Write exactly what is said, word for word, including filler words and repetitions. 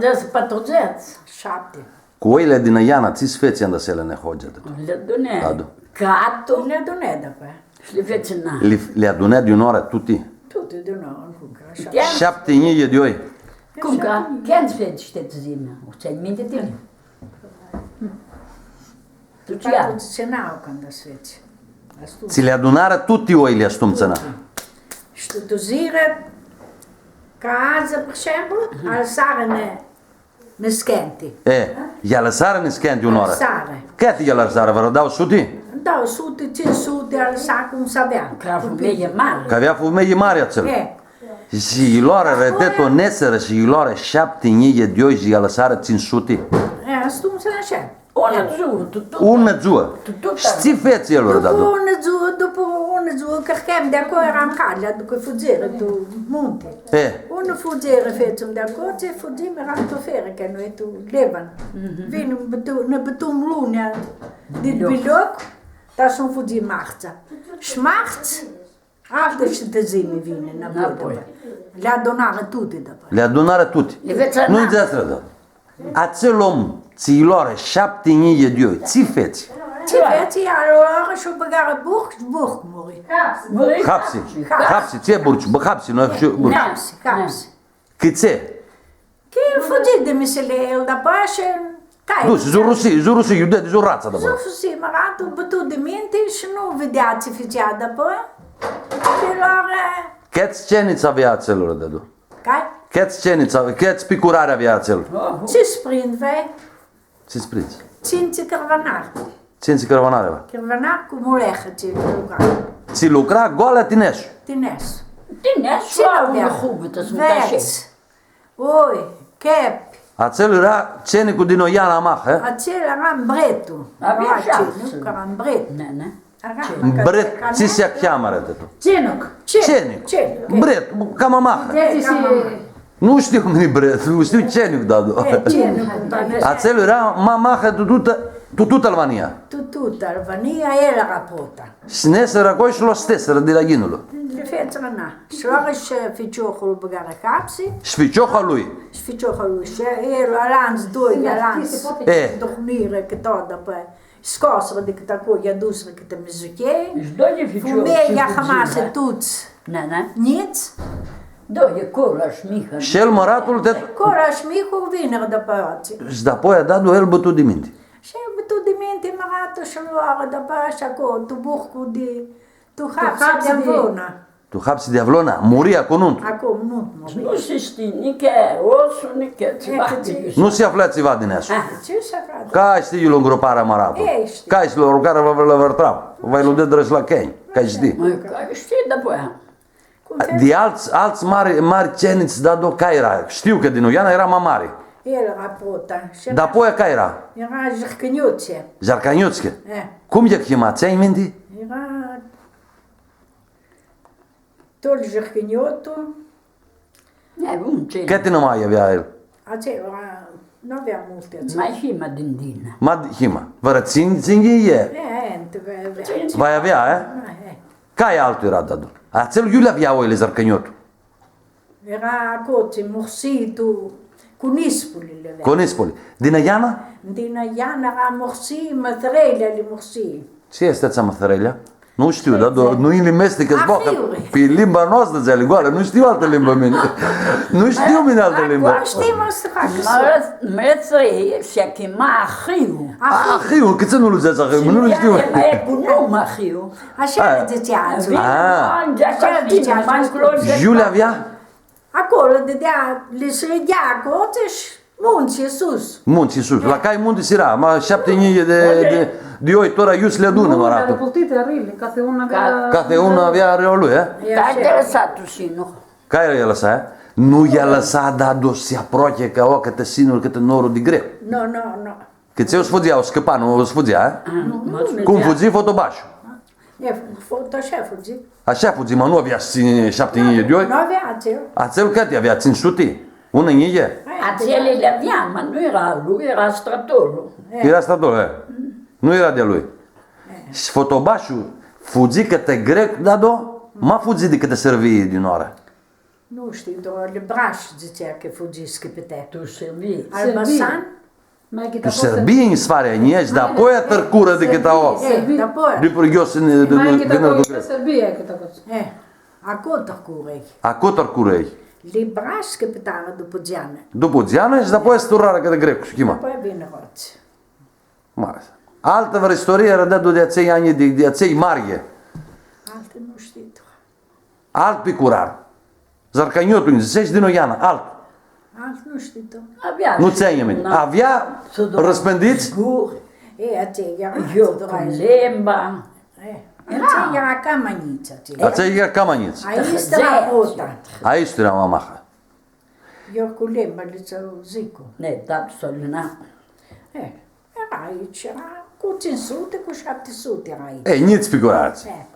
Deci patrudzets. Shapti. Cu oili di nã Iana, tsi s-fetsi anda s-li nehodzea? Li adunã. Adu. Catu. Li adunã, da, pãi. Shi li fetsi na. Li, li adunã di unã oarã tuti? Tuti di unã oarã, cum cã, ashã. Shapti njilji di oi. Cum cã, cãndu s-fetsi, shtii, tu zimi? U tsãnj minti tini? Tu tsi an? Patrudzets shi nauã cãndu s-fetsi. Atumtsea. Tsi li adunarã tuti oili atumtsea, na? Shi tu, tu zimi, ca adzã, pur exemplu, alãsarã nã, niscãnti. E, lj-alãsarã niscãnti unã oarã? Alãsarã. Cãti lj-alãsarã, vãrã dauã suti? Dauã suti, tsintsi suti, alãsa cum s-avea. Cã avea fumealji mari. Cã avea fumealji mari atsel. E. Shi lj-loarã, retetu, nesirã shi lj-loarã shapti njilji di oi shi lj-alãsarã tsintsi suti. E, atumtsea ashã. Unã dzuã, tu, tu. Unã dzuã. Tu, tu. Shi tsi fetsi el, ora, dadu? Dupu unã dzuã, dupu unã dzuã, cã cãrcãm di aclo, earam calea, ducã fudzirã tu munti. E. Unã fudzirã, fetsim di aclo, tsi fudzim, earam tu Feri, cã noi tu Levan. Mhm. Vini, bãtu-, nã bãtum lunea di Biloc, ta s-nu fudzim martsea. Shi martsi, altã shidãtsimi vini nãpoi. Nãpoi. Li adunarã tuti, da. Li adunarã tuti. Li fetsi. Nu-nj dzãsesh, da. Atsel om, tsi lj-loarã shapti njilji di oi, tsi fetsi? Tsi fetsi, lj-loarã shi u bãgarã burcu, burcu muri. Muri? Hapsi. Hapsi. Hapsi, tsi e burcu? Bã, hapsi, nu shi burcu. Hapsi, hapsi. Cãtse? Cã fudzi di misili el, dapoi shi cai. Dusi, s-u rusi, s-u rusi, iu di, s-u ratsa, dapoi. S-u rusi, mãratlu, bãtu di minti shi nu videa tsi fãtsea, dapoi. Shi lor, e. Cãts cenits avea atsel, dadu? Cai? Cãts cenits, cãts picurari avea atsel? Tsisprindzi. Tsisprindzi. Tsintsi cãrvãnari. Tsintsi cãrvãnari avea. Cãrvãnari cu muleha tsi lucra. Tsi lucra, goalea ti neshu. Ti neshu. Ti neshu. Tsi avea? Vets. Oi, cãpi. Atsel eara ceniclu di nã Iana Maha, e? Atsel eara mbretu. Avea shi atsel. Nu, cã eara mbret. Ne, ne. Mbret, tsi s-cheamã, ore, tu? Cenic. Cenic. Cenic. Mbret, cama maha. Nu shtiu mini mbret, nu shtiu cenic, da, da. E, cenic, da. Atsel eara ma maha tu tutã, tu tutã Albania. Tu tutã Albania, el eara prota. Shi nesirã aclo shi lu stesirã di la yinlu. Li fetsirã, na. Shi loarã shi ficiorlu lu bãgarã hapsi. Shi ficiorlu a lui. Shi ficiorlu a lui. Shi el, alantsã doi, alantsã. E. Dormirã, cã tut, dapoi. Scoasirã di cãtã aclo, lj-adusirã cãtã mizuchei. Fumealja hãmasirã tuts. Na, na. Njits. Doi, Cora shi Miha. Shi el, mãratlu, te... Cora shi Miha vinirã dapoi. Shi dapoi, da, el bãtu di minti. Shi el bãtu di minti, mãratlu, shi loarã dapoi shi aclo, tu burcu di, tu hapsi di Avlona. Tu hapsi di Avlona, muri aclo nuntu. Aclo nuntu muri. Nu si shtii, nica osu, nica tsiva. Nu si afla tsiva di neshu. Tsi s-afla? Cai shtii, iu lu ngroparã mãratlu. Cai shtii. Cai s-lu aruncarã la vãrã travã. Va lu deadirã shi la cãnj. Cai shtii. Cai shtii, dapoi. Di altsã, altsã mari, mari cenits, da, do, cai eara? Shtiu cã di nã Iana eara ma mari. El eara prota. Dapoi cai eara? Eara Jarcãniotschi. Jarcãniotschi. E. Cum lji chima, tsãnj minti? Eara Tol Jarcãniotu. E, un ce. Cãti nãmai avea el? Atsel, a, nu avea multi, atsel. Ma hima di Dina. Ma hima. Vãrã tsintsi, tsintsi e? E, e, va avea. Va avea, e? Ma, e. Cai altu eara, dadu? Atsel iu li avea oili Jarcãniotu? Eara aclo, Mursitu, Cunispuli li avea. Cunispuli. Di nã Iana? Di nã Iana eara Mursi, Mãthãrelea ali Mursi. Tsi easti atsea Mãthãrelea? Nu shtiu, da, nu-nj limbeashti cã s-bag pi limba noastrã, dzã, goalã, nu shtiu altã limbã mini. Nu shtiu mini altã limbã. Aclo shtii, ma s-facã. Mãrã-, mãrãtsã, shi chima Ahiu. Ahiu, cãtse nu lu dzãts Ahiu? Nu lu shtiu. E, e cu numã Ahiu. Ashi dzãtsea atsel. A. Ashi dzãtsea atsel. Iu li avea? Aclo, dãdea, li sãlghea aclo shi muntsã sus. Muntsã sus. La cai munti s-eara, ma shapti njilji di, di, di oi, tora iu s-li adunã, mãratlu. Cati unã avea arãua a lui, e? Cai lj-alãsa, e? Nu lj-alãsa, da, do s-aproachi, cã o, cãtã sinur, cãtã norlu di grec. Nu, nu, nu. Cã tsi, u s-fudzea, u scãpa, nu u s-fudzea, e? Cum fudzi Fotobashu? E, fo-, tot ashi fudzi. Ashi fudzi, ma nu avea shi shapti njilji di oi? Nu avea atsel. Atsel cãti avea, tsintsi suti? Unã njilji? Atsel li avea, ma nu eara a lui, eara a stradorlu. Eara a stradorlu, e. Nu eara di a lui. Shi Fotobashu fudzi cãtã grec, da, do? Ma fudzi di cãtã Sãrvii di unã oarã. Nu shtiu, tu Librash dzãtsea cã fudzirã s-cãpitã. Tu Sãrbii. Albasan? Tu Sãrbii nji s-pari, nji, shi dapoaia tãrcurã di cãtã o. Sãrbii. E, dapoaia. Di prughios di, di, di nãrdu grec. Sãrbii, cãtã o. E, aclo tãrcurã. Aclo tãrcurã. Librash s-cãpitarã dupu Dzeanã. Dupu Dzeanã shi dapoaia s-turnarã cãtã Grecu, shi chima. Dapoaia vini Rots. Ma, altã vãrã istorii eara di, di atselj anj, di, di atselj mari. Altã nu shtiu. Alt picurar. Zarcaniotu, dzãtsesh, di Noiana, alt. Alt nu shtiu. Avea. Nu tsãn minti. Avea răspândits? Sigur. E, atselj eara Iorcu Lemba. E, atselj eara cama njits, atselj. Atselj eara cama njits. Aestã eara Ota. Aestã eara mamaha. Iorcu Lemba, li dzãcu. Ne, da, Solina. E, eara aoatsi, eara cu tsintsi suti, cu shapti suti eara aoatsi. E, njits picurarã. E.